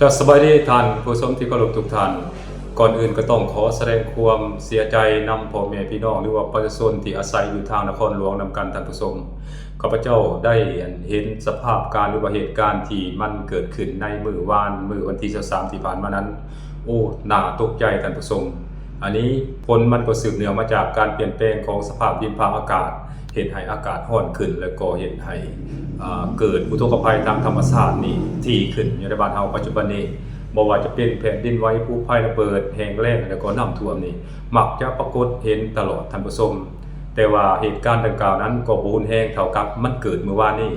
ເຈົ້າ ສະບາຍດີທ່ານຜູ້ຊົມທີ່ເຄົາລົບທຸກທ່ານ. ກ່ອນອື່ນກໍຕ້ອງຂໍສະແດງຄວາມເສຍໃຈນຳພໍ່ແມ່ພີ່ນ້ອງ ຫຼືວ່າປະຊາຊົນທີ່ອາໄສຢູ່ທາງນະຄອນຫຼວງນຳກັນທ່ານຜູ້ຊົມ. ຂ້າພະເຈົ້າໄດ້ເຫັນສະພາບການ ຫຼືວ່າເຫດການທີ່ມັນເກີດຂຶ້ນໃນມື້ວານ ມື້ວັນທີຊາວສາມທີ່ຜ່ານມານັ້ນ ໂອ້ ໜ້າຕົກໃຈທ່ານຜູ້ຊົມ. ອັນນີ້ຜົນມັນກໍສືບເນື່ອງມາຈາກການປ່ຽນແປງຂອງສະພາບດິນຟ້າອາກາດ ເຮັດໃຫ້ອາກາດຮ້ອນຂຶ້ນ ແລະກໍເຮັດໃຫ້ ເກີດອຸທົກກະໄພທາງທຳມະຊາດນີ້ຖີ່ຂຶ້ນຢູ່ໃນບ້ານເຮົາປັດຈຸບັນນີ້. ບໍ່ວ່າຈະເປັນແຜ່ນດິນໄຫວ, ພູໄຟລະເບີດ, ແຫ້ງແລ້ງ ແລະກໍນ້ຳຖ້ວມນີ້ ມັກຈະປາກົດເຫັນຕະຫຼອດທ່ານຜູ້ຊົມ. ແຕ່ວ່າເຫດການດັ່ງກ່າວນັ້ນກໍບໍ່ຮຸນແຮງເທົ່າກັບມັນເກີດມື້ວານນີ້.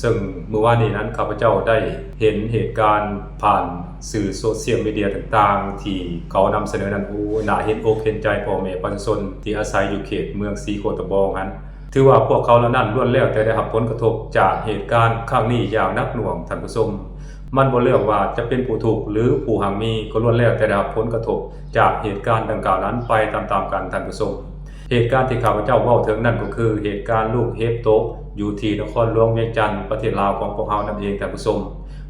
ເຊິ່ງມື້ວານນີ້ນັ້ນ ຂ້າພະເຈົ້າໄດ້ເຫັນເຫດການຜ່ານສື່ໂຊຊຽວມີເດຍຕ່າງໆ ທີ່ເຂົານຳສະເໜີນັ້ນ ໂອ້ຍ ໜ້າເຫັນອົກເຫັນໃຈພໍ່ແມ່ປະຊາຊົນທີ່ອາໄສຢູ່ເຂດເມືອງສີໂຄດຕະບອງຫັ້ນ. ຖືວ່າພວກເຂົາເຫຼົ່ານັ້ນລ້ວນແລ້ວແຕ່ໄດ້ຮັບຜົນກະທົບຈາກເຫດການຄັ້ງນີ້ຢ່າງໜັກໜ່ວງທ່ານຜູ້ຊົມ. ມັນບໍ່ເລືອກວ່າຈະເປັນຜູ້ທຸກ ຫຼື ຜູ້ຮັ່ງມີ ກໍລ້ວນແລ້ວແຕ່ໄດ້ຮັບຜົນກະທົບຈາກເຫດການດັ່ງກ່າວນັ້ນໄປຕາມໆກັນທ່ານຜູ້ຊົມ. ເຫດການທີ່ຂ້າພະເຈົ້າເວົ້າເຖິງນັ້ນກໍຄືເຫດການລູກເຫັບຕົກຢູ່ທີ່ນະຄອນຫຼວງວຽງຈັນ ປະເທດລາວຂອງພວກເຮົານັ້ນເອງທ່ານຜູ້ຊົມ,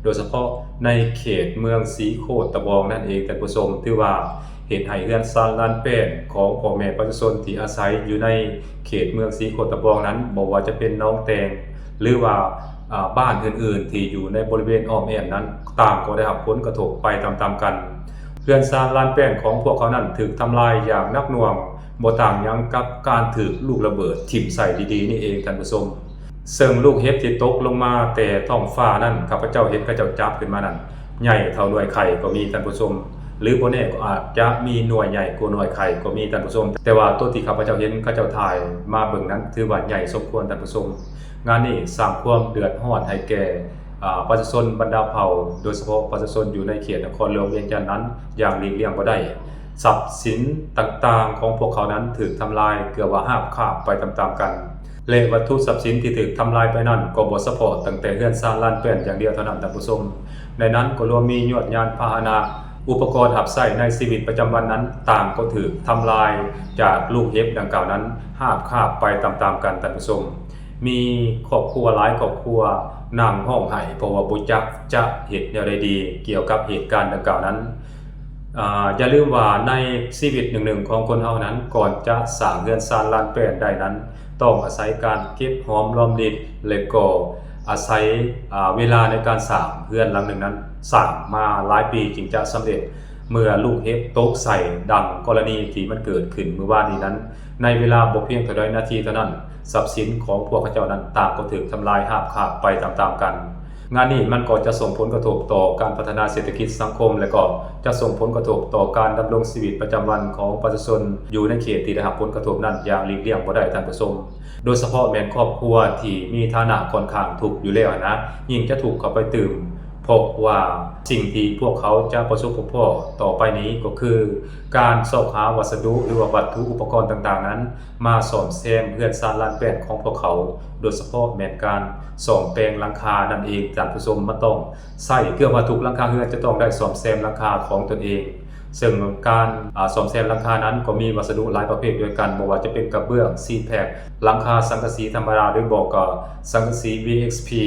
ໂດຍສະເພາະໃນເຂດເມືອງສີໂຄດຕະບອງນັ້ນເອງທ່ານຜູ້ຊົມ. ຖືວ່າເຮັດໃຫ້ເຮືອນຊານລານແປ້ນຂອງພໍ່ແມ່ປະຊາຊົນທີ່ອາໄສຢູ່ໃນເຂດເມືອງສີໂຄດຕະບອງນັ້ນ ບໍ່ວ່າຈະເປັນໜອງແຕ່ງ ຫຼືວ່າ ອາ ບ້ານອື່ນໆທີ່ຢູ່ໃນບໍລິເວນອ້ອມແອ້ມນັ້ນ ຕ່າງກໍໄດ້ຮັບຜົນກະທົບໄປຕາມໆກັນ. ເຮືອນຊານລານແປ້ນຂອງພວກເຂົານັ້ນຖືກທຳລາຍຢ່າງໜັກໜ່ວງ ບໍ່ຕ່າງຫຍັງກັບການຖືກລູກລະເບີດຖິ້ມໃສ່ດີໆນີ້ເອງທ່ານຜູ້ຊົມ. ເຊິ່ງລູກເຫັບທີ່ຕົກລົງມາແຕ່ທ້ອງຟ້ານັ້ນ ຂ້າພະເຈົ້າເຫັນເຂົາເຈົ້າຈັບຂຶ້ນມານັ້ນ ໃຫຍ່ເທົ່າໜ່ວຍໄຂ່ກໍມີທ່ານຜູ້ຊົມ ຫຼື ບໍ່ແນ່ກໍອາດຈະມີໜ່ວຍໃຫຍ່ກວ່າໜ່ວຍໄຂ່ກໍມີທ່ານຜູ້ຊົມ. ແຕ່ວ່າໂຕທີ່ຂ້າພະເຈົ້າເຫັນເຂົາເຈົ້າຖ່າຍມາເບິ່ງນັ້ນ ຖືວ່າໃຫຍ່ສົມຄວນທ່ານຜູ້ຊົມ. ງານນີ້ສ້າງຄວາມເດືອດຮ້ອນໃຫ້ແກ່ ອາ ປະຊາຊົນບັນດາເຜົ່າ ໂດຍສະເພາະປະຊາຊົນຢູ່ໃນເຂດນະຄອນຫຼວງວຽງຈັນນັ້ນຢ່າງຫຼີກລ່ຽງບໍ່ໄດ້. ຊັບສິນຕ່າງໆຂອງພວກເຂົານັ້ນຖືກທຳລາຍເກືອບວ່າຮາບຄາບໄປຕາມໆກັນ ແລະ ວັດຖຸຊັບສິນທີ່ຖືກທຳລາຍໄປນັ້ນກໍບໍ່ສະເພາະຕັ້ງແຕ່ເຮືອນຊານລານແປ້ນຢ່າງດຽວເທົ່ານັ້ນທ່ານຜູ້ຊົມ. ໃນນັ້ນກໍລວມມີຍວດຍານພາຫະນະ, ອຸປະກອນຮັບໃຊ້ໃນຊີວິດປະຈຳວັນນັ້ນ ຕ່າງກໍຖືກທຳລາຍຈາກລູກເຫັບດັ່ງກ່າວນັ້ນ ຮາບຄາບໄປຕາມໆກັນທ່ານຜູ້ຊົມ. ມີຄອບຄົວຫຼາຍຄອບຄົວນັ່ງຮ້ອງໄຫ້ ເພາະວ່າບໍ່ຈັກຈະເຮັດແນວໃດດີກ່ຽວກັບເຫດການດັ່ງກ່າວນັ້ນ. ອາ ຢ່າລືມວ່າໃນຊີວິດໜຶ່ງໆຂອງຄົນເຮົານັ້ນ ກ່ອນຈະສ້າງເຮືອນຊານລານແປ້ນໄດ້ນັ້ນ ຕ້ອງອາໄສການເກັບຫອມລອມລິບ ແລະກໍອາໄສ ອາ ເວລາໃນການສ້າງເຮືອນຫຼັງໜຶ່ງນັ້ນ ສ້າງມາຫຼາຍປີຈຶ່ງຈະສຳເລັດ. ເມື່ອລູກເຫັບຕົກໃສ່ ດັ່ງກໍລະນີທີ່ມັນເກີດຂຶ້ນມື້ວານນີ້ນັ້ນ ໃນເວລາບໍ່ພຽງເທົ່າໃດນາທີເທົ່ານັ້ນ ຊັບສິນຂອງພວກເຂົາເຈົ້ານັ້ນຕ່າງກໍຖືກທຳລາຍຮາບຄາບໄປຕາມໆກັນ. ງານນີ້ມັນກໍຈະສົ່ງຜົນກະທົບຕໍ່ການພັດທະນາເສດຖະກິດສັງຄົມ ແລະກໍຈະສົ່ງຜົນກະທົບຕໍ່ການດຳລົງຊີວິດປະຈຳວັນຂອງປະຊາຊົນຢູ່ໃນເຂດທີ່ໄດ້ຮັບຜົນກະທົບນັ້ນຢ່າງຫຼີກລ່ຽງບໍ່ໄດ້ທ່ານຜູ້ຊົມ. ໂດຍສະເພາະແມ່ນຄອບຄົວທີ່ມີຖານະຂ້ອນຂ້າງທຸກຢູ່ແລ້ວນະ ຍິ່ງຈະທຸກເຂົ້າໄປຕື່ມ ເພາະວ່າສິ່ງທີ່ພວກເຂົາຈະປະສົບພົບພໍ້ຕໍ່ໄປນີ້ກໍຄື ການຊອກຫາວັດສະດຸ ຫຼືວ່າວັດຖຸອຸປະກອນຕ່າງໆນັ້ນ ມາສ້ອມແຊມເຮືອນຊານລານແປ້ນຂອງພວກເຂົາ, ໂດຍສະເພາະແມ່ນການສ້ອມແປງຫຼັງຄານັ້ນເອງທ່ານຜູ້ຊົມ. ມັນຕ້ອງໃຊ້ ເກືອບວ່າທຸກຫຼັງຄາເຮືອນຈະຕ້ອງໄດ້ສ້ອມແຊມຫຼັງຄາຂອງຕົນເອງ. ເຊິ່ງການ ອາ ສ້ອມແຊມຫຼັງຄານັ້ນກໍມີວັດສະດຸຫຼາຍປະເພດດ້ວຍກັນ, ບໍ່ວ່າຈະເປັນກະເບື້ອງ, ຊີແພັກ, ຫຼັງຄາສັງກະສີທຳມະດາ ຫຼືບໍ່ກໍສັງກະສີ ວີເອັກພີ.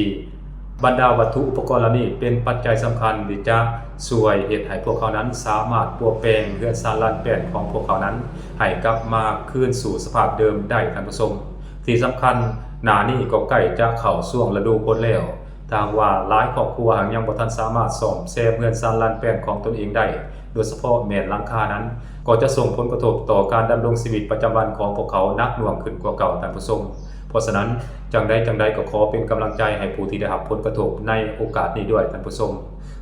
ບັນດາວັດຖຸອຸປະກອນເຫຼົ່ານີ້ເປັນປັດໄຈສຳຄັນທີ່ຈະຊ່ວຍເຮັດໃຫ້ພວກເຂົານັ້ນສາມາດປົວແປງເຮືອນຊານລານແປ້ນຂອງພວກເຂົານັ້ນ ໃຫ້ກັບມາຄືນສູ່ສະພາບເດີມໄດ້ທ່ານຜູ້ຊົມ. ທີ່ສຳຄັນ ໜ້ານີ້ກໍໃກ້ຈະເຂົ້າຊ່ວງລະດູຝົນແລ້ວ. ຖ້າຫາກວ່າຫຼາຍຄອບຄົວຫາກຍັງບໍ່ທັນສາມາດສ້ອມແຊມເຮືອນຊານລານແປ້ນຂອງຕົນເອງໄດ້, ໂດຍສະເພາະແມ່ນຫຼັງຄານັ້ນ, ກໍຈະສົ່ງຜົນກະທົບຕໍ່ການດຳລົງຊີວິດປະຈຳວັນຂອງພວກເຂົາໜັກໜ່ວງຂຶ້ນກວ່າເກົ່າ, ທ່ານຜູ້ຊົມ. ເພາະສະນັ້ນ, ຈັ່ງໃດຈັ່ງໃດກໍຂໍເປັນກຳລັງໃຈໃຫ້ຜູ້ທີ່ໄດ້ຮັບຜົນກະທົບໃນໂອກາດນີ້ດ້ວຍ, ທ່ານຜູ້ຊົມ.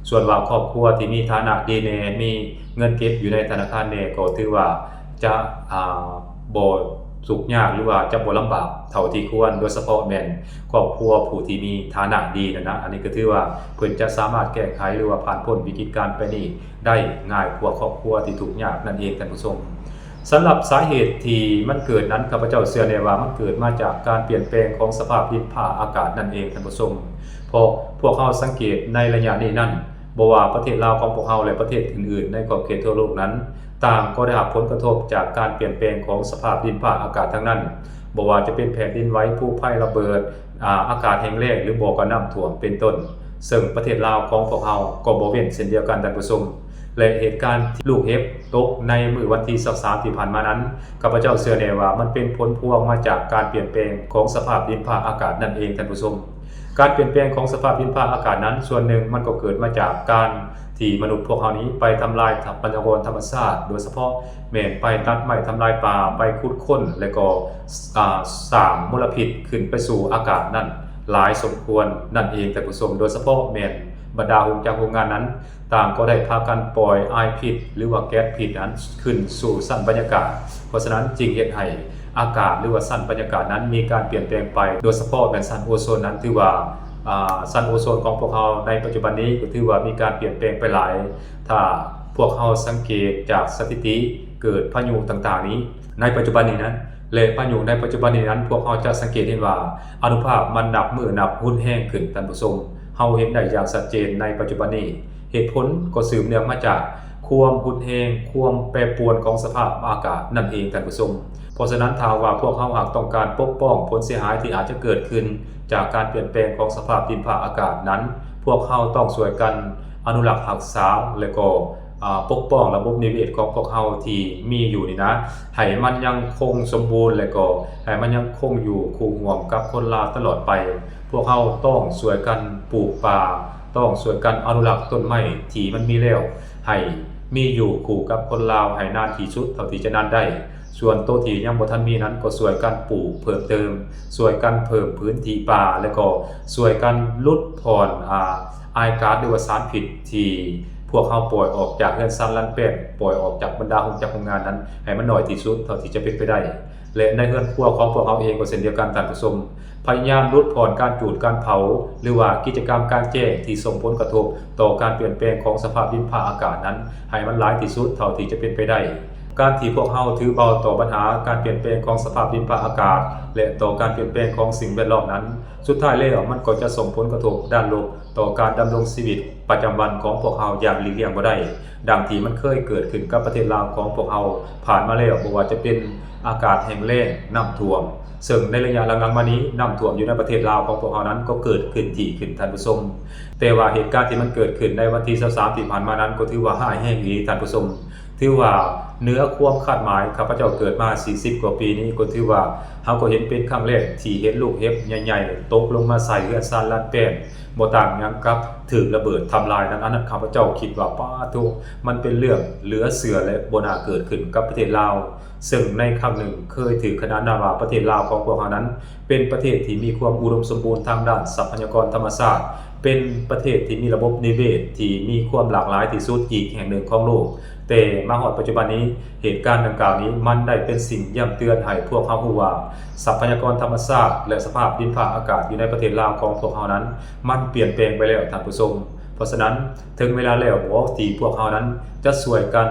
ສ່ວນວ່າຄອບຄົວທີ່ມີຖານະດີແດ່, ມີເງິນເກັບຢູ່ໃນທະນາຄານແດ່, ກໍຖືວ່າຈະ, ອາ, ບໍ່ທຸກຍາກ ຫຼືວ່າຈະບໍ່ລຳບາກເທົ່າທີ່ຄວນ, ໂດຍສະເພາະແມ່ນຄອບຄົວຜູ້ທີ່ມີຖານະດີນັ້ນນະ. ອັນນີ້ກໍຖືວ່າເພິ່ນຈະສາມາດແກ້ໄຂ ຫຼືວ່າຜ່ານພົ້ນວິກິດການໄປນີ້ໄດ້ງ່າຍກວ່າຄອບຄົວທີ່ທຸກຍາກນັ້ນເອງ, ທ່ານຜູ້ຊົມ. ສຳລັບສາເຫດທີ່ມັນເກີດນັ້ນ, ຂ້າພະເຈົ້າເຊື່ອແນ່ວ່າມັນເກີດມາຈາກການປ່ຽນແປງຂອງສະພາບດິນຟ້າອາກາດນັ້ນເອງ, ທ່ານຜູ້ຊົມ. ເພາະພວກເຮົາສັງເກດໃນໄລຍະນີ້ນັ້ນ, ບໍ່ວ່າປະເທດລາວຂອງພວກເຮົາ ແລະ ປະເທດອື່ນໆໃນຂອບເຂດທົ່ວໂລກນັ້ນ, ຕ່າງກໍໄດ້ຮັບຜົນກະທົບຈາກການປ່ຽນແປງຂອງສະພາບດິນຟ້າອາກາດທັງນັ້ນ, ບໍ່ວ່າຈະເປັນແຜ່ນດິນໄຫວ, ພູໄຟລະເບີດ, ອາ, ອາກາດແຫ້ງແລ້ງ ຫຼືບໍ່ກໍນ້ຳຖ້ວມເປັນຕົ້ນ. ເຊິ່ງປະເທດລາວຂອງພວກເຮົາກໍບໍ່ເວັ້ນເຊັ່ນດຽວກັນ ທ່ານຜູ້ຊົມ. ແລະ ເຫດການທີ່ລູກເຫັບຕົກໃນມື້ວັນທີຊາວສາມທີ່ຜ່ານມານັ້ນ, ຂ້າພະເຈົ້າເຊື່ອແນ່ວ່າມັນເປັນຜົນພວງມາຈາກການປ່ຽນແປງຂອງສະພາບດິນຟ້າອາກາດນັ້ນເອງ ທ່ານຜູ້ຊົມ. ການປ່ຽນແປງຂອງສະພາບດິນຟ້າອາກາດນັ້ນ ສ່ວນໜຶ່ງມັນກໍເກີດມາຈາກການທີ່ມະນຸດພວກເຮົານີ້ໄປທຳລາຍຊັບພະຍາກອນທຳມະຊາດ, ໂດຍສະເພາະແມ່ນໄປຕັດໄມ້ທຳລາຍປ່າ, ໄປຂຸດຄົ້ນ ແລະ ກໍ ອາ ສ້າງມົນລະພິດຂຶ້ນໄປສູ່ອາກາດນັ້ນຫຼາຍສົມຄວນນັ້ນເອງ ທ່ານຜູ້ຊົມ. ໂດຍສະເພາະແມ່ນບັນດາໂຮງຈັກໂຮງງານນັ້ນ ຕ່າງກໍໄດ້ພາກັນປ່ອຍອາຍພິດ ຫຼືວ່າແກັສພິດນັ້ນຂຶ້ນສູ່ຊັ້ນບັນຍາກາດ. ເພາະສະນັ້ນຈຶ່ງເຮັດໃຫ້ອາກາດ ຫຼືວ່າຊັ້ນບັນຍາກາດນັ້ນມີການປ່ຽນແປງໄປ, ໂດຍສະເພາະແມ່ນຊັ້ນໂອໂຊນນັ້ນ ຖືວ່າ ອາ ຊັ້ນໂອໂຊນຂອງພວກເຮົາໃນປັດຈຸບັນນີ້ກໍຖືວ່າມີການປ່ຽນແປງໄປຫຼາຍ. ຖ້າພວກເຮົາສັງເກດຈາກສະຖິຕິເກີດພາຍຸຕ່າງໆນີ້ໃນປັດຈຸບັນນີ້ນັ້ນ ແລະ ພາຍຸໃນປັດຈຸບັນນີ້ນັ້ນ ພວກເຮົາຈະສັງເກດເຫັນວ່າອານຸພາບມັນນັບມື້ນັບຮຸນແຮງຂຶ້ນ ທ່ານຜູ້ຊົມ. ເຮົາເຫັນໄດ້ຢ່າງຊັດເຈນໃນປັດຈຸບັນນີ້. ເຫດຜົນກໍສືບເນື່ອງມາຈາກຄວາມຮຸນແຮງ, ຄວາມແປປວນຂອງສະພາບອາກາດນັ້ນເອງ ທ່ານຜູ້ຊົມ. ເພາະສະນັ້ນ ຖ້າຫາກວ່າພວກເຮົາຫາກຕ້ອງການປົກປ້ອງຜົນເສຍຫາຍທີ່ອາດຈະເກີດຂຶ້ນຈາກການປ່ຽນແປງຂອງສະພາບດິນຟ້າອາກາດນັ້ນ, ພວກເຮົາຕ້ອງຊ່ວຍກັນອະນຸລັກຮັກສາ ແລະ ກໍ ອາ ປົກປ້ອງລະບົບນິເວດຂອງພວກເຮົາທີ່ມີຢູ່ນີ້ນະ ໃຫ້ມັນຍັງຄົງສົມບູນ ແລະ ກໍໃຫ້ມັນຍັງຄົງຢູ່ຄູ່ຮ່ວມກັບຄົນລາວຕະຫຼອດໄປ. ພວກເຮົາຕ້ອງຊ່ວຍກັນປູກປ່າ, ຕ້ອງຊ່ວຍກັນອະນຸລັກຕົ້ນໄມ້ທີ່ມັນມີແລ້ວ ໃຫ້ມີຢູ່ຄູ່ກັບຄົນລາວໃຫ້ນານທີ່ສຸດເທົ່າທີ່ຈະນານໄດ້. ສ່ວນໂຕທີ່ຍັງບໍ່ທັນມີນັ້ນ ກໍຊ່ວຍກັນປູກເພີ່ມເຕີມ, ຊ່ວຍກັນເພີ່ມພື້ນທີ່ປ່າ ແລະ ກໍຊ່ວຍກັນຫຼຸດຜ່ອນ ອາ ອາຍກາດ ຫຼືວ່າສານພິດທີ່ພວກເຮົາປ່ອຍອອກຈາກເຮືອນຊານລານແປ້ນ, ປ່ອຍອອກຈາກບັນດາໂຮງຈັກໂຮງງານນັ້ນ ໃຫ້ມັນໜ້ອຍທີ່ສຸດເທົ່າທີ່ຈະເປັນໄປໄດ້. ແລະ ໃນເຮືອນຄົວຂອງພວກເຮົາເອງກໍເຊັ່ນດຽວກັນ ທ່ານຜູ້ຊົມ, ພະຍາຍາມຫຼຸດຜ່ອນການຈູດການເຜົາ ຫຼືວ່າກິດຈະກຳກາງແຈ້ງທີ່ສົ່ງຜົນກະທົບຕໍ່ການປ່ຽນແປງຂອງສະພາບດິນຟ້າອາກາດນັ້ນ ໃຫ້ມັນຫຼາຍທີ່ສຸດເທົ່າທີ່ຈະເປັນໄປໄດ້. ການທີ່ພວກເຮົາຖືເບົາຕໍ່ບັນຫາການປ່ຽນແປງຂອງສະພາບດິນຟ້າອາກາດ ແລະ ຕໍ່ການປ່ຽນແປງຂອງສິ່ງແວດລ້ອມນັ້ນ, ສຸດທ້າຍແລ້ວມັນກໍຈະສົ່ງຜົນກະທົບດ້ານລົບຕໍ່ການດຳລົງຊີວິດປະຈຳວັນຂອງພວກເຮົາຢ່າງຫຼີກລ່ຽງບໍ່ໄດ້, ດັ່ງທີ່ມັນເຄີຍເກີດຂຶ້ນກັບປະເທດລາວຂອງພວກເຮົາຜ່ານມາແລ້ວ, ບໍ່ວ່າຈະເປັນອາກາດແຫ້ງແລ້ງ, ນ້ຳຖ້ວມ, ເຊິ່ງໃນໄລຍະຫຼັງໆມານີ້ ນ້ຳຖ້ວມຢູ່ໃນປະເທດລາວຂອງພວກເຮົານັ້ນກໍເກີດຂຶ້ນຖີກຂຶ້ນ ທ່ານຜູ້ຊົມ. ແຕ່ວ່າເຫດການທີ່ມັນເກີດຂຶ້ນໃນວັນທີຊາວສາມທີ່ຜ່ານມານັ້ນ ກໍຖືວ່າຮ້າຍແຮງອີ່ຫຼີ ທ່ານຜູ້ຊົມ. ຖືວ່າເໜືອຄວາມຄາດໝາຍ, ຂ້າພະເຈົ້າເກີດມາສີ່ສິບກວ່າປີນີ້ ກໍຖືວ່າເຮົາກໍເຫັນເປັນຄັ້ງແລກທີ່ເຫັນລູກເຫັບໃຫຍ່ໆຕົກລົງມາໃສ່ເຮືອນຊານລານແປ້ນ, ບໍ່ຕ່າງຫຍັງກັບຖືກລະເບີດທຳລາຍນັ້ນ. ອັນນັ້ນຂ້າພະເຈົ້າຄິດວ່າ ປາໂທ້ ມັນເປັນເລື່ອງເຫຼືອເຊື່ອ ແລະ ບໍ່ໜ້າເກີດຂຶ້ນກັບປະເທດລາວ, ເຊິ່ງໃນຄັ້ງໜຶ່ງເຄີຍຖືກຂະໜານນາມວ່າປະເທດລາວຂອງພວກເຮົານັ້ນ ເປັນປະເທດທີ່ມີຄວາມອຸດົມສົມບູນທາງດ້ານຊັບພະຍາກອນທຳມະຊາດ, ເປັນປະເທດທີ່ມີລະບົບນິເວດທີ່ມີຄວາມຫຼາກຫຼາຍທີ່ສຸດອີກແຫ່ງໜຶ່ງຂອງໂລກ. ແຕ່ມາຮອດປັດຈຸບັນນີ້, ເຫດການດັ່ງກ່າວນີ້ມັນໄດ້ເປັນສິ່ງຢ້ຳເຕືອນໃຫ້ພວກເຮົາຮູ້ວ່າ ຊັບພະຍາກອນທຳມະຊາດ ແລະ ສະພາບດິນຟ້າອາກາດຢູ່ໃນປະເທດລາວຂອງພວກເຮົານັ້ນ ມັນປ່ຽນແປງໄປແລ້ວ ທ່ານຜູ້ຊົມ. ເພາະສະນັ້ນ, ເຖິງເວລາແລ້ວບໍທີ່ພວກເຮົານັ້ນຈະຊ່ວຍກັ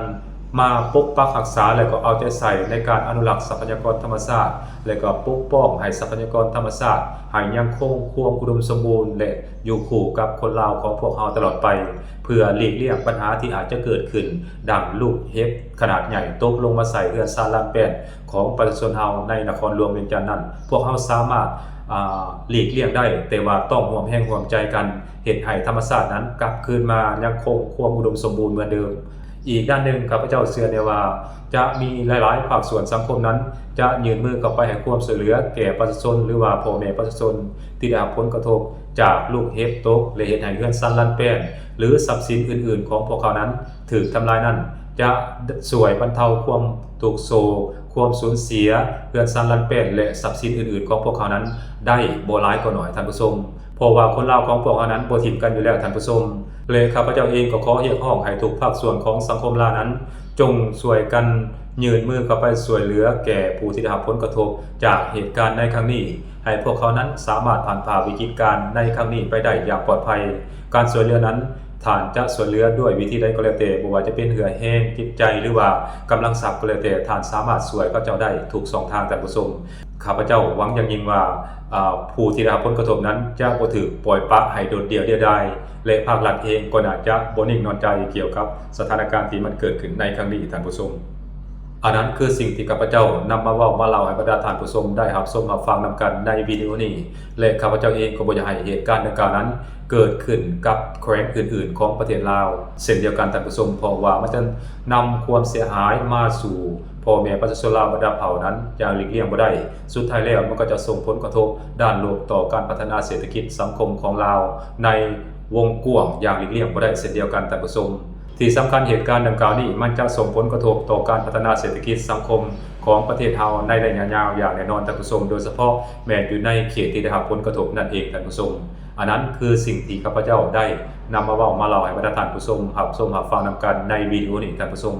ນມາປົກປັກຮັກສາ ແລະ ກໍເອົາໃຈໃສ່ໃນການອະນຸລັກຊັບພະຍາກອນທຳມະຊາດ ແລະ ກໍປົກປ້ອງໃຫ້ຊັບພະຍາກອນທຳມະຊາດໃຫ້ຍັງຄົງຄວາມອຸດົມສົມບູນ ແລະ ຢູ່ຄູ່ກັບຄົນລາວຂອງພວກເຮົາຕະຫຼອດໄປ, ເພື່ອຫຼີກລ່ຽງບັນຫາທີ່ອາດຈະເກີດຂຶ້ນ ດັ່ງລູກເຫັບຂະໜາດໃຫຍ່ຕົກລົງມາໃສ່ເຮືອນຊານລານແປ້ນຂອງປະຊາຊົນເຮົາໃນນະຄອນຫຼວງວຽງຈັນນັ້ນ ພວກເຮົາສາມາດ ອາ ຫຼີກລ່ຽງໄດ້, ແຕ່ວ່າຕ້ອງຮ່ວມແຮງຮ່ວມໃຈກັນ ເຮັດໃຫ້ທຳມະຊາດນັ້ນກັບຄືນມາຍັງຄົງຄວາມອຸດົມສົມບູນເໝືອນເດີມ. ອີກດ້ານໜຶ່ງ, ຂ້າພະເຈົ້າເຊື່ອແນ່ວ່າ ຈະມີຫຼາຍໆພາກສ່ວນສັງຄົມນັ້ນ ຈະຍື່ນມືເຂົ້າໄປໃຫ້ຄວາມຊ່ວຍເຫຼືອແກ່ປະຊາຊົນ ຫຼືວ່າພໍ່ແມ່ປະຊາຊົນທີ່ໄດ້ຮັບຜົນກະທົບຈາກລູກເຫັບຕົກ ແລະ ເຮັດໃຫ້ເຮືອນຊານລານແປ້ນ ຫຼື ຊັບສິນອື່ນໆຂອງພວກເຂົານັ້ນຖືກທຳລາຍນັ້ນ ຈະຊ່ວຍບັນເທົາຄວາມທຸກໂສກ, ຄວາມສູນເສຍເຮືອນຊານລານແປ້ນ ແລະ ຊັບສິນອື່ນໆຂອງພວກເຂົານັ້ນໄດ້ບໍ່ຫຼາຍກໍໜ້ອຍ, ທ່ານຜູ້ຊົມ. ເພາະວ່າຄົນລາວຂອງພວກເຮົານັ້ນບໍ່ຖິ້ມກັນຢູ່ແລ້ວ, ທ່ານຜູ້ຊົມ. ແລະ ຂ້າພະເຈົ້າເອງກໍຂໍຮຽກຮ້ອງໃຫ້ທຸກພາກສ່ວນຂອງສັງຄົມລາວນັ້ນ ຈົ່ງຊ່ວຍກັນຍື່ນມືເຂົ້າໄປຊ່ວຍເຫຼືອແກ່ຜູ້ທີ່ໄດ້ຮັບຜົນກະທົບຈາກເຫດການໃນຄັ້ງນີ້, ໃຫ້ພວກເຂົານັ້ນສາມາດຜ່ານຜ່າວິກິດການໃນຄັ້ງນີ້ໄປໄດ້ຢ່າງປອດໄພ. ການຊ່ວຍເຫຼືອນັ້ນ ທ່ານຈະຊ່ວຍເຫຼືອດ້ວຍວິທີໃດກໍແລ້ວແຕ່, ບໍ່ວ່າຈະເປັນເຫື່ອແຮງ, ຈິດໃຈ ຫຼືວ່າກຳລັງຊັບກໍແລ້ວແຕ່, ທ່ານສາມາດຊ່ວຍເຂົາເຈົ້າໄດ້ທຸກຊ່ອງທາງ, ທ່ານຜູ້ຊົມ. ຂ້າພະເຈົ້າຫວັງຢ່າງຍິ່ງວ່າ ອາ ຜູ້ທີ່ໄດ້ຮັບຜົນກະທົບນັ້ນຈະບໍ່ຖືກປ່ອຍປະໃຫ້ໂດດດ່ຽວດຽວດາຍ ແລະ ພາກລັດເອງກໍໜ້າຈະບໍ່ນິ່ງນອນໃຈກ່ຽວກັບສະຖານະການທີ່ມັນເກີດຂຶ້ນໃນຄັ້ງນີ້, ທ່ານຜູ້ຊົມ. ອັນນັ້ນຄືສິ່ງທີ່ຂ້າພະເຈົ້ານຳມາເວົ້າມາເລົ່າໃຫ້ບັນດາທ່ານຜູ້ຊົມໄດ້ຮັບຊົມຮັບຟັງນຳກັນໃນວິດີໂອນີ້ ແລະ ຂ້າພະເຈົ້າເອງກໍບໍ່ຢາກໃຫ້ເຫດການດັ່ງກ່າວນັ້ນເກີດຂຶ້ນກັບແຂວງອື່ນໆຂອງປະເທດລາວເຊັ່ນດຽວກັນທ່ານຜູ້ຊົມ, ເພາະວ່າມັນຈະນຳຄວາມເສຍຫາຍມາສູ່ພໍ່ແມ່ປະຊາຊົນລາວບັນດາເຜົ່ານັ້ນຢ່າງຫຼີກລ່ຽງບໍ່ໄດ້. ສຸດທ້າຍແລ້ວມັນກໍຈະສົ່ງຜົນກະທົບດ້ານລົບຕໍ່ການພັດທະນາເສດຖະກິດສັງຄົມຂອງລາວໃນວົງກວ້າງຢ່າງຫຼີກລ່ຽງບໍ່ໄດ້ເຊັ່ນດຽວກັນທ່ານຜູ້ຊົມ. ທີ່ສຳຄັນ, ເຫດການດັ່ງກ່າວນີ້ມັນຈະສົ່ງຜົນກະທົບຕໍ່ການພັດທະນາເສດຖະກິດສັງຄົມຂອງປະເທດເຮົາໃນໄລຍະຍາວຢ່າງແນ່ນອນທ່ານຜູ້ຊົມ, ໂດຍສະເພາະແມ່ນຢູ່ໃນເຂດທີ່ໄດ້ຮັບຜົນກະທົບນັ້ນເອງທ່ານຜູ້ຊົມ. ອັນນັ້ນຄືສິ່ງທີ່ຂ້າພະເຈົ້າໄດ້ນຳມາເວົ້າມາເລົ່າໃຫ້ບັນດາທ່ານຜູ້ຊົມຮັບຊົມຮັບຟັງນຳກັນໃນວິດີໂອນີ້ທ່ານຜູ້ຊົມ.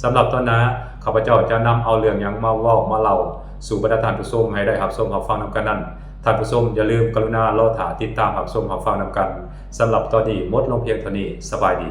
ສຳລັບຕອນໜ້າ ຂ້າພະເຈົ້າຈະນຳເອົາເລື່ອງຫຍັງມາເວົ້າມາເລົ່າສູ່ບັນດາທ່ານຜູ້ຊົມໃຫ້ໄດ້ຮັບຊົມຮັບຟັງນຳກັນນັ້ນ, ທ່ານຜູ້ຊົມຢ່າລືມກະລຸນາລໍຖ້າຕິດຕາມຮັບຊົມຮັບຟັງນຳກັນ. ສຳລັບຕອນນີ້ໝົດລົງພຽງເທົ່ານີ້. ສະບາຍດີ.